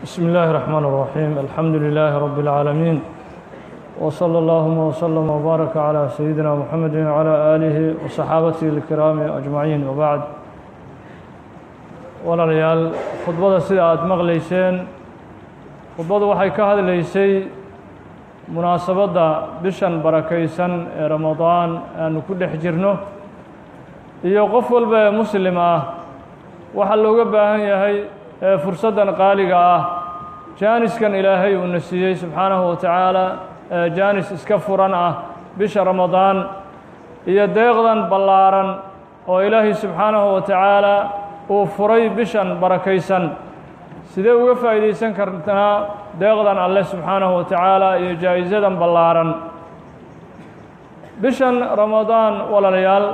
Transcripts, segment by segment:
بسم الله الرحمن الرحيم، الحمد لله رب العالمين، وصلى اللهم وسلم وبارك على سيدنا محمد وعلى آله وصحابته الكرام أجمعين، وبعد. Walaalayaal, khudbada sida aada maqlayseen, khudbadu waxay ka hadlaysay munaasabadda bishan barakaysan ee Ramadaan aanu ku dhex jirno iyo qof walba ee muslim ah waxaa looga baahan yahay ee fursaddan qaaliga ah, jaaniskan Ilaahay uuna siiyey subxaanahu wa tacaala, ee jaanis iska furan ah bisha Ramadaan iyo deeqdan ballaaran oo Ilaahay subxaanahu wa tacaala uu furay bishan barakaysan. Sidee uga faa'iidaysan karnaa deeqdan Alleh subxaanahu wa tacaala iyo jaa'isadan ballaaran bishan Ramadaan? Walaalayaal,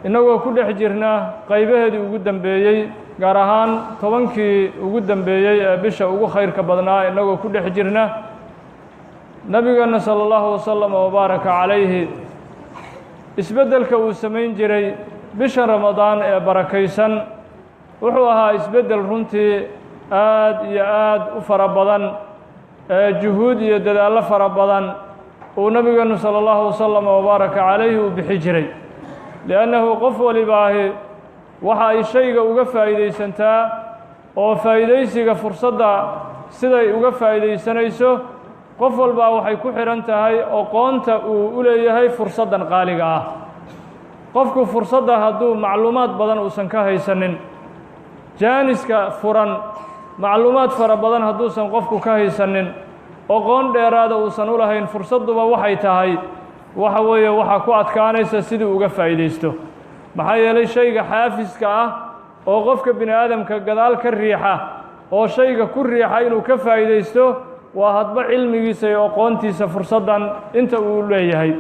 innagoo ku dhex jirna qaybaheedii ugu dambeeyey, gaar ahaan 10kii ugu dambeeyey ee bisha ugu khayrka badnaa innagoo ku dhex jirna, Nebigeenna sala allahu wasalam wabaaraka calayhi isbeddelka uu samayn jiray bisha Ramadaan ee barakaysan wuxuu ahaa isbeddel runtii aad iyo aad u fara badan, ee juhuud iyo dadaallo fara badan uu Nebigeennu sala allahu wasalam wabaaraka calayhi uu bixi jiray, liannahu qof walibaahi waxa ay shayga uga faa'iidaysantaa oo faa'iidaysiga fursadda siday uga faa'iidaysanayso qof walbaa waxay ku xidhan tahay oqoonta uu u leeyahay fursaddan qaaliga ah. Qofku fursadda hadduu macluumaad badan uusan ka haysanin, jaaniska furan macluumaad fara badan hadduusan qofku ka haysanin, oqoon dheeraada uusan u lahayn fursadduba waxay tahay, waxa weeye waxaa ku adkaanaysa sidii uga faa'iidaysto. Maxaa yeelay, shayga xaafiska ah oo qofka bini aadamka gadaal ka riixa oo shayga ku riixa inuu ka faa'iidaysto waa hadba cilmigiisa iyo oqoontiisa fursaddan inta uu leeyahay.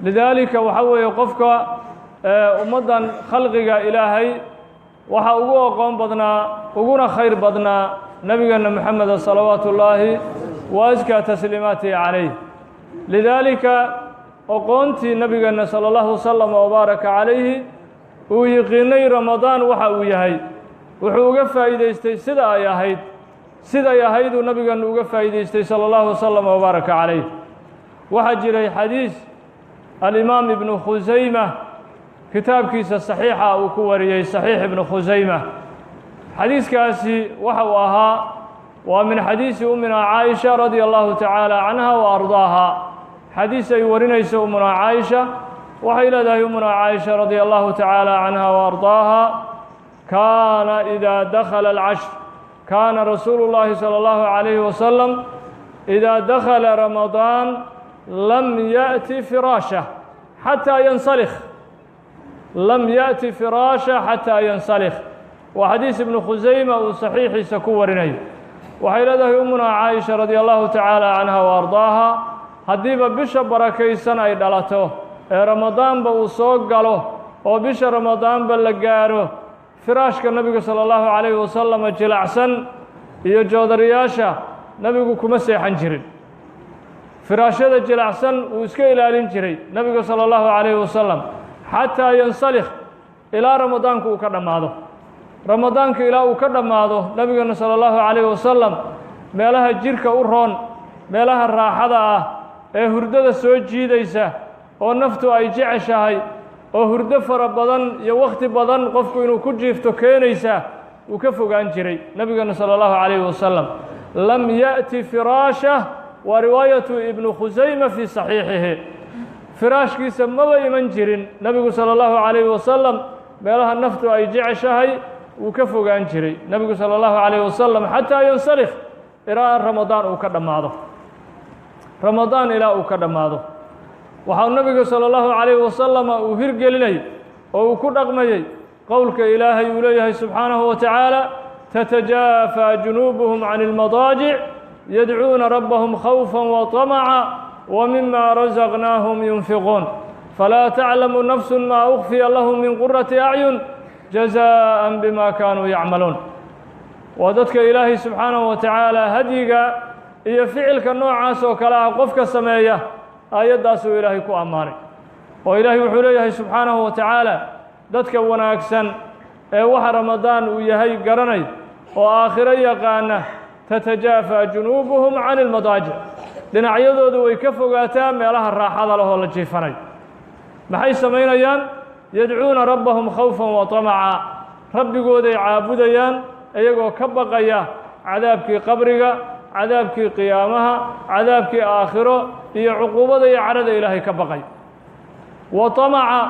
Lidaalika waxaa weeye qofka ummaddan khalqiga Ilaahay waxaa ugu oqoon badnaa uguna khayr badnaa Nebigeenna Moxameda salawaatu ullaahi wa askaa tasliimaatihi calayh. Lidaalika oqoontii Nebigeenna sala allahu wasalam wabaaraka calayhi uu yiqiinay Ramadaan waxa uu yahay, wuxuu uga faa'iidaystay sida ay ahayd. Siday ahayduu Nebigeennu uga faa'iidaystay sala allahu wasalam wabaaraka calayh. Waxaa jiray xadiis alimaam Ibnu Khusayma kitaabkiisa saxiixa uu ku wariyey, Saxiix Ibnu Khusayma. Xadiiskaasi waxa uu ahaa, waa min xadiisi ummina Caaisha radia allahu tacaala canha wa ardaaha. Xadiis ay warinayso ummuna Caaisha, waxay leedahay ummuna Caaisha radia allahu tacaala canha wa ardaaha: kaana idaa dakhala alcashr, kaana rasuulu llaahi salى allahu calayhi wasalam idaa dakhala Ramadaan lam yaأti firaashah xataa yansalikh, lam yaأti firaasha xataa yansalikh. Waa xadiis Ibnu Khusayma uu saxiixiisa ku warinayo. Waxay leedahay ummuna Caaisha radia allahu tacaala canha wa ardaaha, haddiiba bisha barakaysan ay dhalato ee Ramadaanba uu soo galo oo bisha Ramadaanba la gaaro, firaashka Nebiga sala allahu calayhi wasalam jilacsan iyo joodariyaasha nebigu kuma seexan jirin. Firaashyada jilacsan wuu iska ilaalin jiray Nebiga sala allahu calayhi wasalam xataa yansalikh, ilaa Ramadaanku uu ka dhammaado. Ramadaanka ilaa uu ka dhammaado, Nebigana sala allahu calayhi wasalam meelaha jirka u roon, meelaha raaxada ah ee hurdada soo jiidaysa oo naftu ay jeceshahay oo hurdo fara badan iyo wakhti badan qofku inuu ku jiifto keenaysa, wuu ka fogaan jiray Nebigana sala allahu calayhi wasalam. Lam ya'ti firaashah, waa riwaayatu Ibnu Khusayma fii saxiixihi. Firaashkiisa maba iman jirin nebigu sala allahu calayhi wasalam. Meelaha naftu ay jeceshahay wuu ka fogaan jiray nebigu sala allahu calayhi wasalam xataa yansalikh, ilaa Ramadaan uu ka dhammaado. Ramadaan ilaa uu ka dhammaado waxau nebigu sala allahu calayhi wasalama uu hirgelinay oo uu ku dhaqmayey qowlka Ilaahay uu leeyahay subxaanahu wa tacaala: tatajaafaa junuubuhum can ilmadaajic yadcuuna rabbahum khawfa wa طamaca wa mima rasaqnaahum yunfiquun, falaa taclamu nafsu maa ukfiya lahum min qurati acyun jazaءan bima kaanuu yacmaluun. Waa dadka Ilaahay subxaanahu wa tacaala hadyiga iyo ficilka noocaas oo kale ah qofka sameeya aayaddaasuu Ilaahay ku ammaanay, oo Ilaahay wuxuu leeyahay subxaanahu wa tacaala: dadka wanaagsan ee waxa Ramadaan uu yahay garanay oo Oo aakhiro yaqaana, tatajaafaa junuubuhum cani ilmadaajic, dhinacyadoodu way ka fogaataa meelaha raaxada lehoo la jiifanayo. Maxay samaynayaan? Yadcuuna rabbahum khawfan wa tamaca, rabbigooday caabudayaan iyagoo ka baqaya cadaabkii qabriga, cadaabkii qiyaamaha, cadaabkii aakhiro iyo cuquubada iyo cadhada Ilaahay ka baqay. Wa tamaca,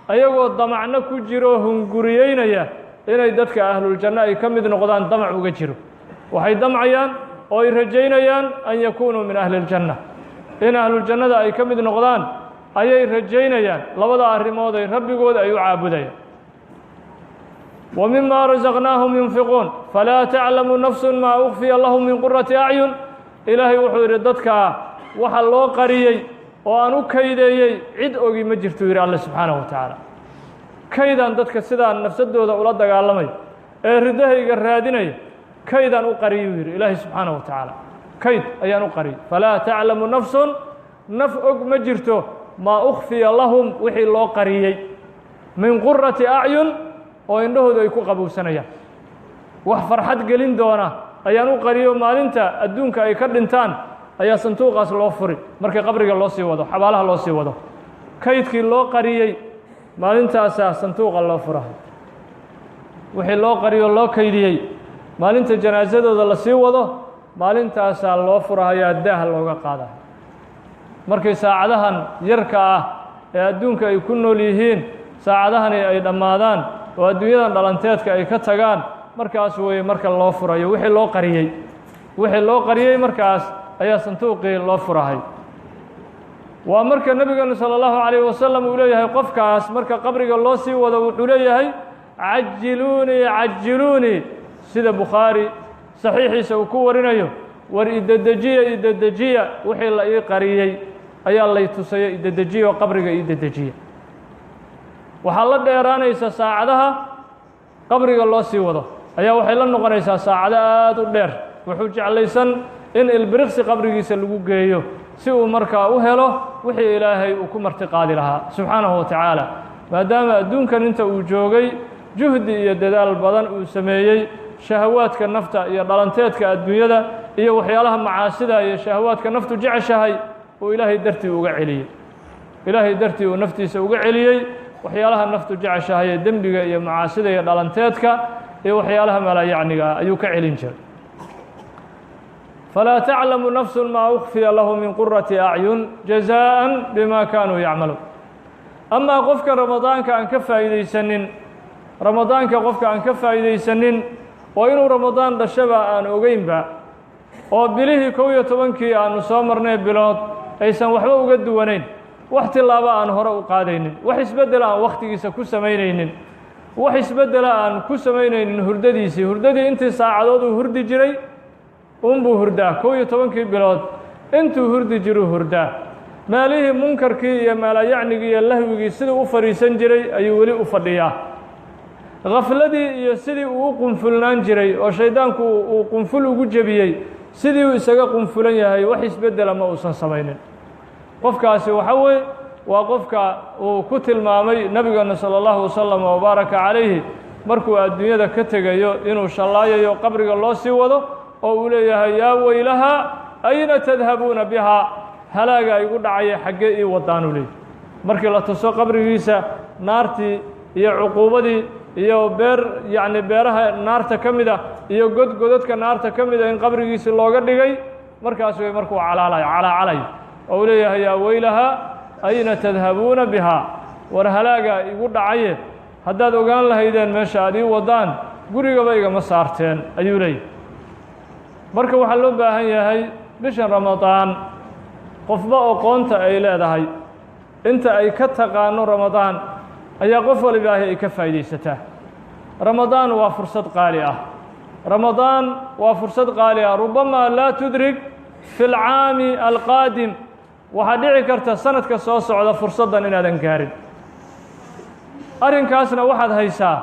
ayagoo damacno ku jiro, hunguriyeynaya inay dadka ahluljanno ay ka mid noqdaan damac uga jiro. Waxay damcayaan oo ay rajaynayaan an yakuunuu min ahli iljanna, in ahluljannada ay ka mid noqdaan ayay rajaynayaan. Labada arrimood ay rabbigooda ay u caabudayaan. Wa mima rasaqnaahum yunfiquun falaa taclamu nafsun maa ukfiya lahum min qurati acyun. Ilaahay wuxuu yidhi, dadkaa waxa loo qariyey oo aan u kaydeeyey cid ogi ma jirtuu yidhi Alle subxaanahu wa tacaala. Kaydaan dadka sidaan nafsadooda ula dagaalamay ee ridahayga raadinaya kaydaan u qariyuu yidhi Ilaahay subxaanahu wa tacaala, kayd ayaan u qariyey. Falaa taclamu nafsun, naf og ma jirto, maa ukhfiya lahum, wixii loo qariyey, min qurati acyun, oo indhahoodu ay ku qabowsanayaan. Wax farxad gelin doona ayaan u qariyo. Maalinta adduunka ay ka dhintaan ayaa sanduuqaas loo furi, markii qabriga loo sii wado, xabaalaha loo sii wado. Kaydkii loo qariyey maalintaasaa sanduuqa loo furahay. Wixii loo qariyo, loo kaydiyey, maalinta janaasadooda lasii wado maalintaasaa loo furahayaa, daah looga qaadayo. Markay saacadahan yarka ah ee adduunka ay ku nool yihiin, saacadahani ay dhammaadaan oo adduunyadan dhalanteedka ay ka tagaan, markaas weeye marka loo furayo wixii loo qariyey. Wixii loo qariyey markaas ayaa sanduuqii loo furahay. Waa marka nebigeenu salى اllahu calayh wasalam uu leeyahay, qofkaas marka qabriga loo sii wado wuxuu leeyahay: "Cajiluunii, cajiluunii." Sida Bukhaari saxiixiisa uu ku warinayo: "War idedejiya, idedejiya, wixii la ii qariyey ayaa lay tusaya, idedejiya oo qabriga ii dedejiya." Waxaa la dheeraanaysa saacadaha qabriga loo sii wado ayaa waxay la noqonaysaa saacado aada u dheer. Wuxuu jeclaysan in ilbiriqsi qabrigiisa lagu geeyo si uu markaa u helo wixii Ilaahay uu ku marti qaadi lahaa subxaanahu wa tacaala, maadaama adduunkan inta uu joogay juhdi iyo dadaal badan uu sameeyey, shahawaadka nafta iyo dhalanteedka adduunyada iyo waxyaalaha macaasida iyo shahawaadka naftu jeceshahay uu Ilaahay dartii uga celiyey, Ilaahay dartii uu naftiisa uga celiyey waxyaalaha naftu jeceshahay ee dembiga iyo macaasida iyo dhalanteedka iyo waxyaalaha malaayacniga ah ayuu ka celin jiray. Falaa taclamu nafsu maa ukfiya lahu min qurati acyun jazaءa bima kaanuu yacmaluun. Amaa qofka ramadaanka aan ka faa'iidaysanin, ramadaanka qofka aan ka faa'iidaysanin oo inuu ramadaan dhashaba aan ogeynba, oo bilihii 11-kii aanu soo marnay bilood aysan waxba uga duwanayn, wax tilaabo aan hore u qaadaynin, wax isbeddela aan wakhtigiisa ku samaynaynin, wax isbeddela aan ku samaynaynin hurdadiisii, hurdadii intii saacadood uu hurdi jiray unbuu hurdaa, 11-kii bilood intuu hurdi jiruu hurdaa, maalihii munkarkii iyo maalayacnigii iyo lahwigii siduu u fadhiisan jiray ayuu weli u fadhiyaa, khafladii iyo sidii uu u qunfulnaan jiray oo shayddaanku uu qunful ugu jebiyey sidii uu isaga qunfulan yahay, wax isbeddela ma uusan samaynin, qofkaasi waxa weeye waa qofka uu ku tilmaamay nebigeena sala allahu wasalam wabaaraka calayhi markuu adduunyada ka tegayo inuu shallaayayo, qabriga loo sii wado oo uu leeyahay: "Yaa weylaha, ayna tadhabuuna bihaa? Halaaga igu dhacaya, xaggee ii wadaanuu leeyay." Markii la tuso qabrigiisa naartii iyo cuquubadii iyo beer, yacni beeraha naarta ka mid ah iyo god godadka naarta ka mid a in qabrigiisi looga dhigay, markaas way markuu calaalayo, calaacalayo oo uu leeyahay: "Yaa weylaha, ayna tadhabuuna bihaa? War halaaga igu dhacaye, haddaad ogaan lahaydeen meesha aad ii wadaan, gurigaba igama saarteen," ayuu leeyahy. Marka waxaa loo baahan yahay bishan ramadaan qofba oqoonta ay leedahay, inta ay ka taqaano ramadaan ayaa qof walibaahi ay ka faa'iidaysataa. Ramadaan waa fursad qaali ah, ramadaan waa fursad qaali ah. Rubamaa laa tudrik fi lcaami alqaadim, waxaa dhici karta sanadka soo socda fursaddan inaadan gaarin. Arrinkaasna waxaad haysaa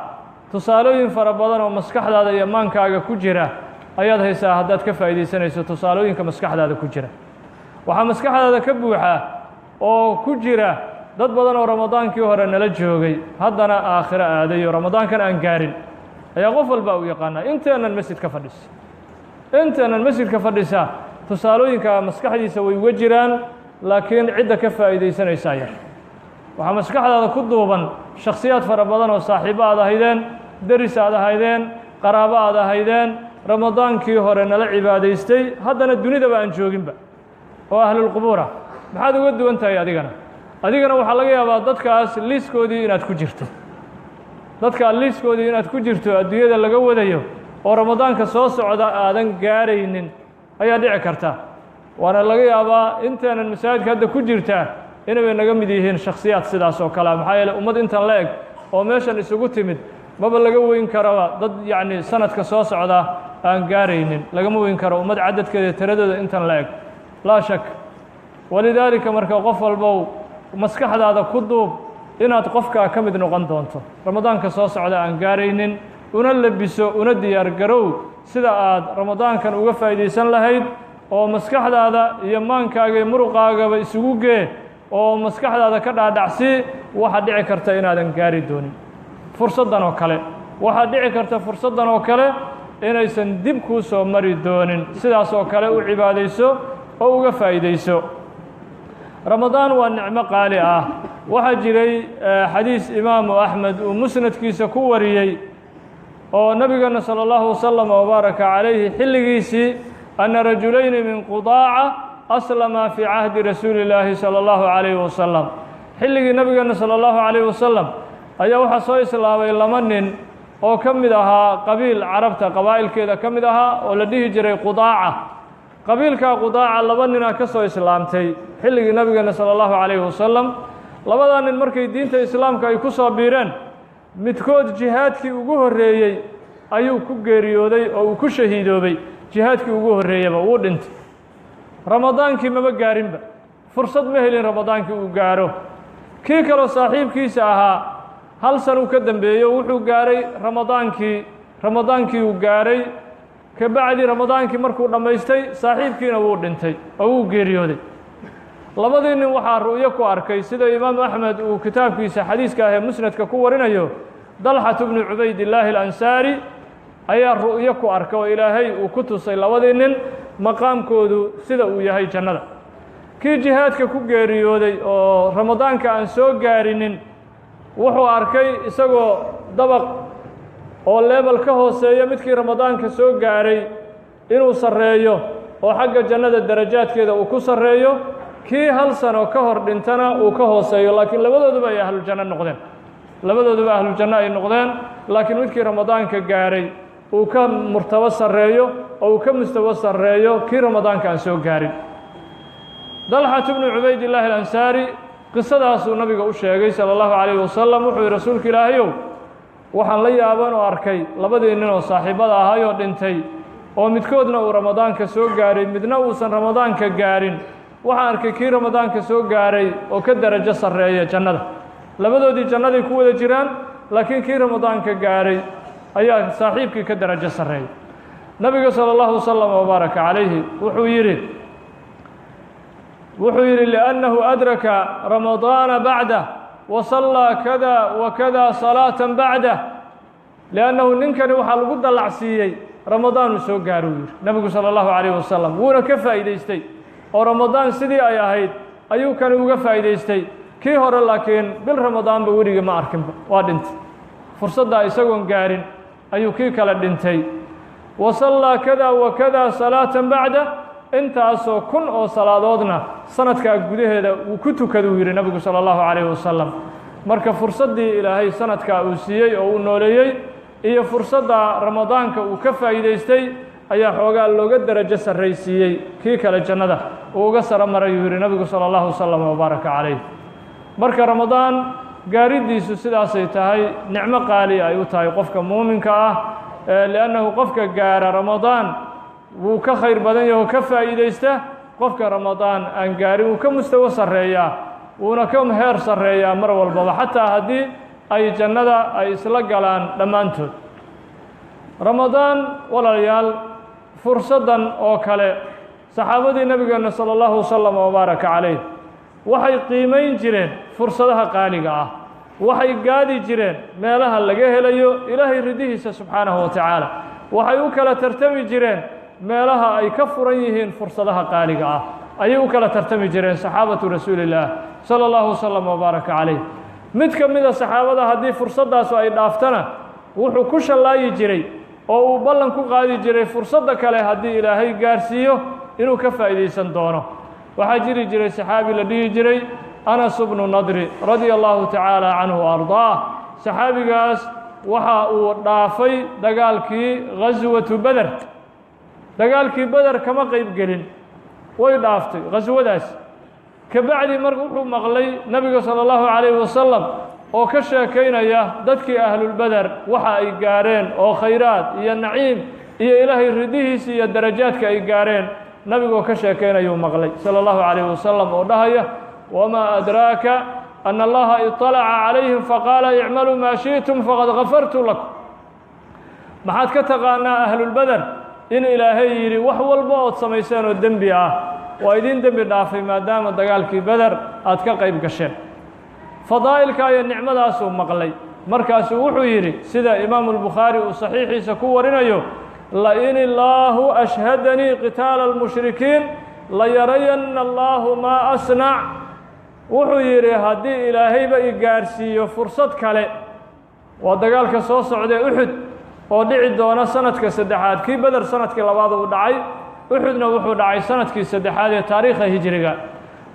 tusaalooyin fara badan oo maskaxdaada iyo maankaaga ku jira ayaad haysaa haddaad ka faa'iidaysanayso tusaalooyinka maskaxdaada ku jira. Waxaa maskaxdaada ka buuxa oo ku jira dad badan oo ramadaankii hore nala joogay, haddana aakhiro aaday oo ramadaankan aan gaarin. Ayaa qof walba u yaqaanaa. Inteennan masjidka fadhisa, inteennan masjidka fadhisa, tusaalooyinka maskaxdiisa way uga jiraan, laakiin cidda ka faa'iidaysanaysaa yar. Waxaa maskaxdaada ku duuban shakhsiyaad fara badan oo saaxiibo aad ahaydeen, deris aad ahaydeen, qaraabo aad ahaydeen, Ramadaankii hore nala cibaadaystay, haddana dunidaba aan jooginba oo ahlulqubuur ah. Maxaad uga duwan tahay adigana? Adigana waxaa laga yaabaa dadkaas liiskoodii inaad ku jirto, dadkaa liiskoodii inaad ku jirto adduunyada laga wadayo oo Ramadaanka soo socda aadan gaaraynin ayaa dhici karta. Waana laga yaabaa intaanan masaajidka hadda ku jirtaa inay naga mid yihiin shakhsiyaad sidaas oo kalea. Maxaa yeele, ummad intan la eg oo meeshan isugu timid maba laga weyn karaba dad yacni sanadka soo socda aan gaaraynin, lagama weyn karo ummad cadadkeeda, tiradooda intan la eg, laa shak. Walidaalika marka qof walbow maskaxdaada ku duub inaad qofkaa ka mid noqon doonto Ramadaanka soo socda aan gaaraynin. Una labiso, una diyaar garow sida aad Ramadaankan uga faa'iidaysan lahayd, oo maskaxdaada iyo maankaaga iyo muruqaagaba isugu gee, oo maskaxdaada ka dhaadhacsii waxaad dhici karta inaadan gaari doonin fursaddan oo kale, waxaad dhici karta fursaddan oo kale inaysan dib kuu soo mari doonin. Sidaas oo kale u cibaadayso oo uga faa'iidayso. Ramadaan waa nicmo qaali ah. Waxaa jiray xadiis Imaamu Axmed uu musnadkiisa ku wariyey oo nabigeena salى اllahu wasalam wabaaraka calayhi xilligiisii, anna rajulayni min Qudaaca aslama fii cahdi rasuuli illaahi salى اllahu calayhi wasalam. Xilligii nabigeena salى اllahu calayhi wasalam ayaa waxaa soo islaamay laba nin oo ka mid ahaa qabiil Carabta qabaa'ilkeeda ka mid ahaa oo la dhihi jiray Qudaaca. Qabiilkaa Qudaaca laba ninaa ka soo islaamtay xilligii nabigeena salى اllahu calayhi wasalam. Labadaa nin markay diinta Islaamka ay ku soo biireen, midkood jihaadkii ugu horreeyey ayuu ku geeriyooday oo uu ku shahiidoobay. Jihaadkii ugu horreeyaba wuu dhintay, Ramadaankii maba gaarinba, fursad ma helin Ramadaankii uu gaaro. Kii kaloo saaxiibkiisa ahaa hal san uu ka dambeeyo, wuxuu gaaray Ramadaankii. Ramadaankii uu gaaray ka bacdi, Ramadaankii markuu dhammaystay, saaxiibkiina wuu dhintay oo wuu geeriyooday. Labadii nin waxaa ru'yo ku arkay, sida Imaamu Axmed uu kitaabkiisa xadiiska ah ee musnadka ku warinayo, Dalxatu bnu Cubaydillaahi Alansaari ayaa ru'yo ku arkay oo Ilaahay uu ku tusay labadii nin maqaamkoodu sida uu yahay jannada. Kii jihaadka ku geeriyooday oo Ramadaanka aan soo gaarinin wuxuu arkay isagoo dabaq oo leebal ka hooseeya midkii Ramadaanka soo gaaray inuu sarreeyo oo xagga jannada darajaadkeeda uu ku sarreeyo, kii hal sano ka hor dhintana uu ka hooseeyo, laakiin labadooduba ay ahluljanno noqdeen, labadooduba ahluljanno ay noqdeen, laakiin midkii Ramadaanka gaaray uu ka murtabo sarreeyo oo uu ka mustawo sarreeyo kii Ramadaanka aan soo gaarin. Dalxatu bnu Cubaydillaahi Alansaari qisadaasuu nabiga u sheegay sala allahu calayhi wasalam. Wuxuu yihi: "Rasuulka Ilaahayow, waxaan la yaaban oo arkay labadii nin oo saaxiibada ahaayoo dhintay oo midkoodna uu Ramadaanka soo gaaray, midna uusan Ramadaanka gaarin. Waxaan arkay kii Ramadaanka soo gaaray oo ka darajo sarreeya jannada. Labadoodii jannaday ku wada jiraan, laakiin kii Ramadaanka gaaray ayaa saaxiibkii ka darajo sarreeya." Nabiga sala allahu wasalam wabaaraka calayhi wuxuu yidhi: "Liannahu adraka Ramadaana bacdah wa sallaa kada wa kada salaatan bacdah." Liannahu ninkani waxaa lagu dallacsiiyey Ramadaanuu soo gaaruu yidhi nabigu sala allahu calayhi wasalam, wuuna ka faa'iidaystay oo Ramadaan sidii ay ahayd ayuu kani uga faa'iidaystay. Kii hore laakiin bil Ramadaanba weligii ma arkinba, waa dhintay. Fursaddaa isagoon gaarin ayuu kii kale dhintay. Wa sallaa kada wa kada salaatan bacdah, intaasoo kun oo salaadoodna sanadkaa gudaheeda wuu ku tukaduu yidhi nabigu sala allahu calayhi wasalam. Marka fursaddii Ilaahay sanadkaa uu siiyey oo uu nooleeyey iyo fursadda Ramadaanka uu ka faa'iidaystay ayaa xoogaa looga darajo sarraysiiyey kii kale, jannada uu uga saro maray, uu yidhi nabigu sala allahu wasalam wabaaraka calayh. Marka Ramadaan gaariddiisu sidaasay tahay, nicmo qaali ay u tahay qofka muuminka ah, liannahu qofka gaara Ramadaan wuu ka khayr badan yaho, ka faa'iidaysta qofka Ramadaan aan gaarin. Wuu ka mustawo sarreeyaa, wuuna ka heer sarreeyaa mar walbaba, xataa haddii ay jannada ay isla galaan dhammaantood. Ramadaan, walaalayaal, fursaddan oo kale saxaabadii nabigeenna sala allahu wasalam wabaaraka calayh waxay qiimayn jireen fursadaha qaaliga ah. Waxay gaadi jireen meelaha laga helayo Ilaahay ridihiisa subxaanahu wa tacaala. Waxay u kala tartami jireen meelaha ay ka furan yihiin fursadaha qaaliga ah ayay u kala tartami jireen saxaabatu rasuulillaah sala allahu wasalam wabaaraka calayh. Mid ka mida saxaabada haddii fursaddaasu ay dhaaftana, wuxuu ku shallaayi jiray oo uu ballan ku qaadi jiray fursadda kale haddii Ilaahay gaarsiiyo inuu ka faa'iidaysan doono. Waxaa jiri jiray saxaabi la dhihi jiray Anas bnu Nadri radia allahu tacaala canhu wa ardaah. Saxaabigaas waxa uu dhaafay dagaalkii ghaswatu Beder. Dagaalkii Beder kama qayb gelin, way dhaaftay ghaswadaas. Ka bacdi mar wuxuu maqlay Nebiga sala allahu calayhi wasalam oo ka sheekaynaya dadkii ahlulbeder waxa ay gaareen oo khayraad iyo naciim iyo Ilaahay ridihiisa iyo darajaadka ay gaareen. Nabigoo ka sheekaynayuu maqlay sala allahu calayhi wasalam oo dhahaya: "Wamaa adraaka ana Allaha iطalaca calayhim faqaala icmaluu maa shi'tum faqad gafartu lakum." Maxaad ka taqaanaa ahlulbeder in Ilaahay yidhi: "Wax walba ood samayseen oo dembi ah waa idin dembi dhaafay maadaama dagaalkii Beder aad ka qayb gasheen"? Fadaa'ilka iyo nicmadaasuu maqlay. Markaasuu wuxuu yidhi, sida Imaamu Albukhaari uu saxiixiisa ku warinayo: "La-in illaahu ashhadanii qitaala almushrikiin layarayanna Allaahu maa asnac." Wuxuu yidhi, haddii Ilaahayba i gaarsiiyo fursad kale, waa dagaalka soo socdee Uxud oo dhici doona sanadka saddexaad. Kii Beder sanadkii labaad uu dhacay, Uxudna wuxuu dhacay sanadkii saddexaad ee taariikha hijriga.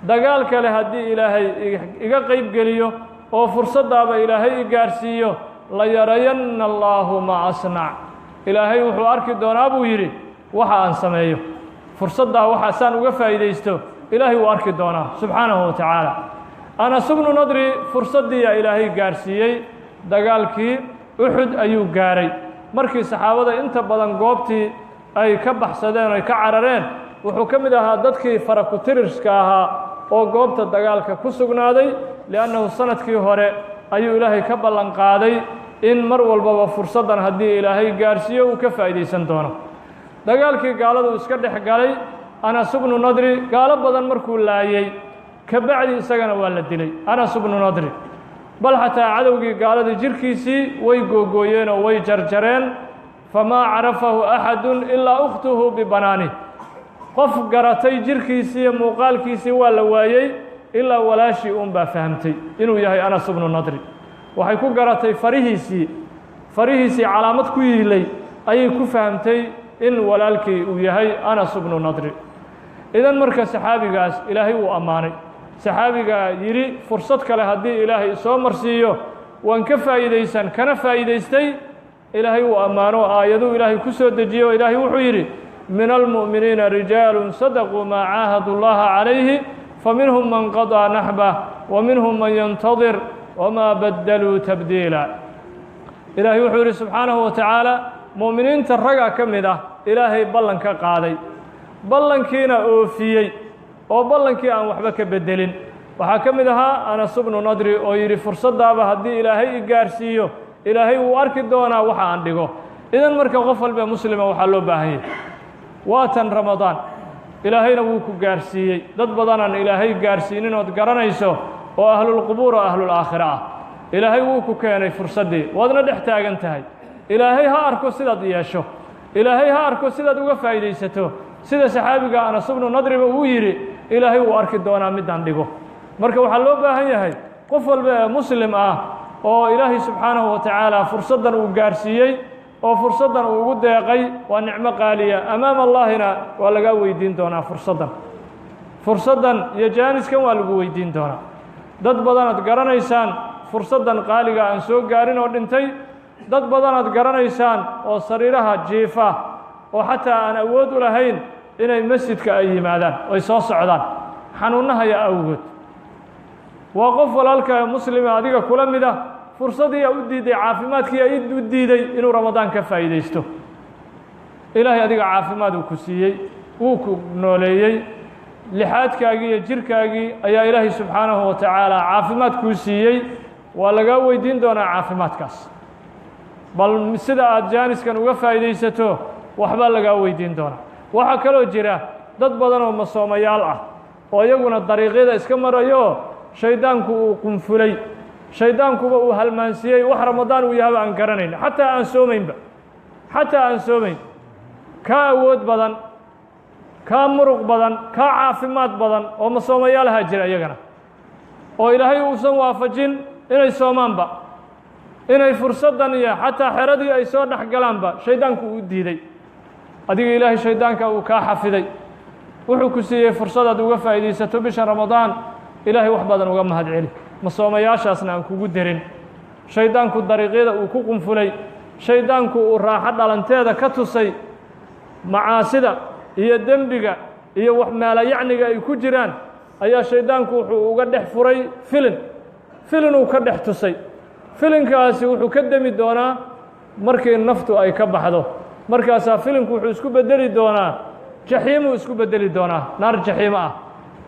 Dagaal kale haddii Ilaahay iga qayb geliyo oo fursaddaaba Ilaahay i gaarsiiyo, layarayanna Allaahu maa asnac, Ilaahay wuxuu arki doonaa buu yidhi waxa aan sameeyo. Fursaddaa waxa saan uga faa'iidaysto Ilaahay wuu arki doonaa subxaanahu wa tacaala. Anas bnu Nadri fursaddiiyaa Ilaahay gaarsiiyey, dagaalkii Uxud ayuu gaaray. Markii saxaabada inta badan goobtii ay ka baxsadeen, ay ka carareen, wuxuu ka mid ahaa dadkii faraku-tirirska ahaa oo goobta dagaalka ku sugnaaday, liannahu sanadkii hore ayuu Ilaahay ka ballan qaaday in mar walbaba fursaddan haddii Ilaahay gaarsiiyo uu ka faa'iidaysan doono. Dagaalkii gaaladu iska dhex galay Anas bnu Nadri, gaalo badan markuu laayey ka bacdi isagana waa la dilay Anas bnu Nadri. Bal xataa cadowgii gaaladii jirkiisii way googooyeen oo way jarjareen. Famaa carafahu axadu ilaa ukhtuhu bibanaani. Qof garatay jirkiisii iyo muuqaalkiisii waa la waayey, ilaa walaashii uunbaa fahamtay inuu yahay Anas bnu Nadri. Waxay ku garatay farihiisii, farihiisii calaamad ku yiilay ayay ku fahamtay in walaalkii uu yahay Anas bnu Nadri. Idan marka saxaabigaas Ilaahay wuu ammaanay. Saxaabigaa yidhi fursad kale haddii Ilaahay soo marsiiyo waan ka faa'iidaysan, kana faa'iidaystay, Ilaahay wuu ammaano, aayaduu Ilaahay ku soo dejiyo. O Ilaahay wuxuu yidhi: "Min almu'miniina rijaalu sadaquu maa caahadu llaha calayhi, faminhum man qadaa naxbah wa minhum man yantadir wamaa baddaluu tabdiila." Ilaahay wuxuu yidhi subxaanahu wa tacaala, mu'miniinta ragaa ka mid ah Ilaahay ballan ka qaaday, ballankiina oofiyey oo ballankii aan waxba ka beddelin. Waxaa ka mid ahaa Anas bnu Nadri oo yidhi fursaddaaba haddii Ilaahay i gaarsiiyo, Ilaahay wuu arki doonaa waxa aan dhigo. Idan marka qof walba muslima waxaa loo baahan yahay, waa tan Ramadaan, Ilaahayna wuu ku gaarsiiyey. Dad badanaan Ilaahay gaarsiinin ood garanayso oo ahlulqubuur oo ahlulaakhira ah, Ilaahay wuu ku keenay fursaddii, waadna dhex taagan tahay. Ilaahay ha arko sidaad yeesho, Ilaahay ha arko sidaad uga faa'iidaysato. Sida saxaabiga Anas bnu Nadriba uu yidhi: "Ilaahay wuu arki doonaa midaan dhigo." Marka waxaa loo baahan yahay qof walba ee muslim ah oo Ilaahay subxaanahu wa tacaala fursaddan uu gaarsiiyey oo fursaddan uu ugu deeqay, waa nicmo qaaliya. Amaama Allaahina waa lagaa weydiin doonaa fursaddan, fursaddan iyo jaaniskan waa lagu weydiin doonaa. Dad badanaad garanaysaan fursaddan qaaliga aan soo gaarin oo dhintay. Dad badanaad garanaysaan oo sariiraha jiifa oo xataa aan awood u lahayn inay masjidka ay yimaadaan, ay soo socdaan xanuunnahaya awgood. Waa qof walaalka muslima, adiga kula mid ah, fursadii aa u diiday, caafimaadkii aa u diiday inuu Ramadaan ka faa'iidaysto. Ilaahay adiga caafimaad uu ku siiyey, wuu ku nooleeyey, lixaadkaagii iyo jirkaagii ayaa Ilaahay subxaanahu wa tacaala caafimaad kuu siiyey. Waa lagaa weydiin doonaa caafimaadkaas. Bal sida aada jaaniskan uga faa'iidaysato waxbaa lagaa weydiin doonaa. Waxaa kaloo jira dad badan oo masoomayaal ah oo iyaguna dariiqyada iska marayo, shaydaanku uu qunfulay. Shaydaankuba uu halmaansiiyey wax Ramadaan uu yahaba aan garanayn, xataa aan soomaynba, xataa aan soomayn, kaa awood badan, kaa muruq badan, kaa caafimaad badan oo masoomayaalahaa jira iyagana, oo Ilaahay uusan waafajin inay soomaanba, inay fursaddan iyo xataa xeradii ay soo dhex galaanba shaydaanku uu diiday. Adiga Ilaahay shaydaanka uu kaa xafiday, wuxuu ku siiyey fursadaad uga faa'iidaysato bisha Ramadaan. Ilaahay wax badan uga mahad celi, masoomayaashaasna aan kugu derin. Shaydaanku dariiqyada uu ku qunfulay, shaydaanku uu raaxo dhalanteeda ka tusay, macaasida iyo dembiga iyo wax maalayacniga ay ku jiraan, ayaa shaydaanku wuxuu uga dhex furay filin, filin uu ka dhex tusay. Filinkaasi wuxuu ka demi doonaa markii naftu ay ka baxdo. Markaasaa filinku wuxuu isku bedeli doonaa jaxiimuu isku bedeli doonaa, naar jaxiimo ah.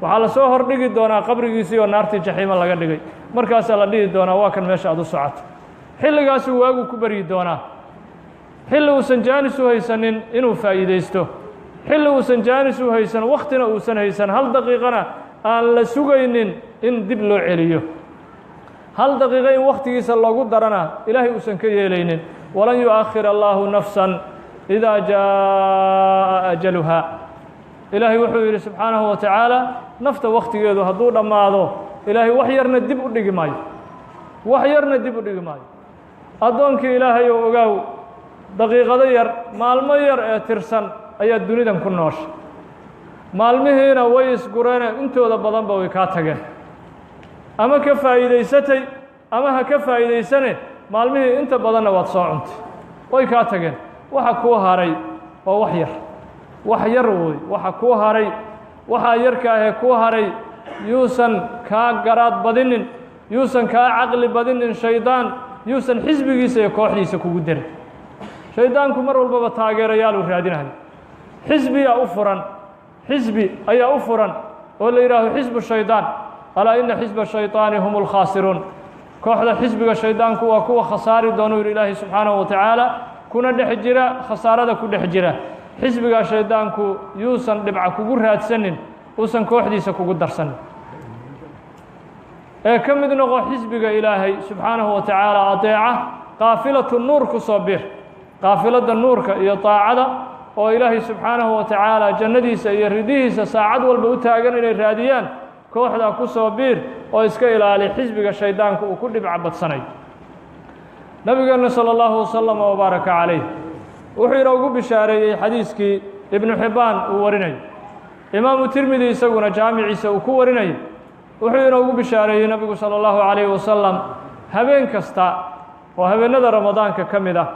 Waxaa la soo hordhigi doonaa qabrigiisii oo naartii jaxiimo laga dhigay. Markaasaa la dhihi doonaa, waa kan meesha aad u socoto. Xilligaasuu waagu ku baryi doonaa, xilli uusan jaanis u haysanin inuu faa'iidaysto, xilli uusan jaanis u haysan, wakhtina uusan haysan, hal daqiiqana aan la sugaynin in dib loo celiyo, hal daqiiqo in wakhtigiisa loogu darana Ilaahay uusan ka yeelaynin. Walan yu-akhir allaahu nafsan idaa jaaءa ajaluha. Ilaahay wuxuu yidhi subxaanahu wa tacaala, nafta wakhtigeedu hadduu dhammaado, Ilaahay wax yarna dib u dhigi maayo, wax yarna dib u dhigi maayo. Addoonkii Ilaahay oo ogaaw, daqiiqado yar, maalmo yar ee tirsan ayaa dunidan ku noosha. Maalmihiina way isgureene, intooda badanba way kaa tageen. Ama ka faa'iidaysatay ama ha ka faa'iidaysane, maalmihii inta badanna waad soo cuntay, way kaa tageen. Waxa kuu haray waa wax yar, wax yar wey waxa kuu haray. Waxaa yarka ahee kuu haray yuusan kaa garaad badinin, yuusan kaa caqli badinin shaydaan, yuusan xisbigiisa iyo kooxdiisa kugu darin. Shaydaanku mar walbaba taageerayaaluu raadinayo, xisbiyaa u furan, xisbi ayaa u furan oo la yidhaaho xisbu shaydaan. Alaa ina xisba shayطaani hum اlkhaasiruun. Kooxda xisbiga shaydaanku waa kuwa khasaari doonuu yidhi Ilaahay subxaanahu wa tacaala, kuna dhex jira khasaarada ku dhex jira. Xisbigaa shaydaanku yuusan dhibca kugu raadsanin, uusan kooxdiisa kugu darsanin, ee ka mid noqo xisbiga Ilaahay subxaanahu wa tacaala. Adeeca qaafilatu nuur, ku soo bir qaafiladda nuurka iyo daacada, oo Ilaahay subxaanahu wa tacaala jannadiisa iyo ridihiisa saacad walba u taagan inay raadiyaan. Kooxdaa ku soo biir oo iska ilaali xisbiga shaydaanka uu ku dhibca badsanayo. Nabigeenna salى اllahu wasalama wabaaraka calayh wuxuu inoogu bishaareeyey xadiiskii Ibnu Xibbaan uu warinayo, Imaamu Tirmidi isaguna jaamiciisa uu ku warinayo. Wuxuu inoogu bishaareeyey nabigu salى اllahu calayhi wasalam habeen kasta oo habeennada Ramadaanka ka mid ah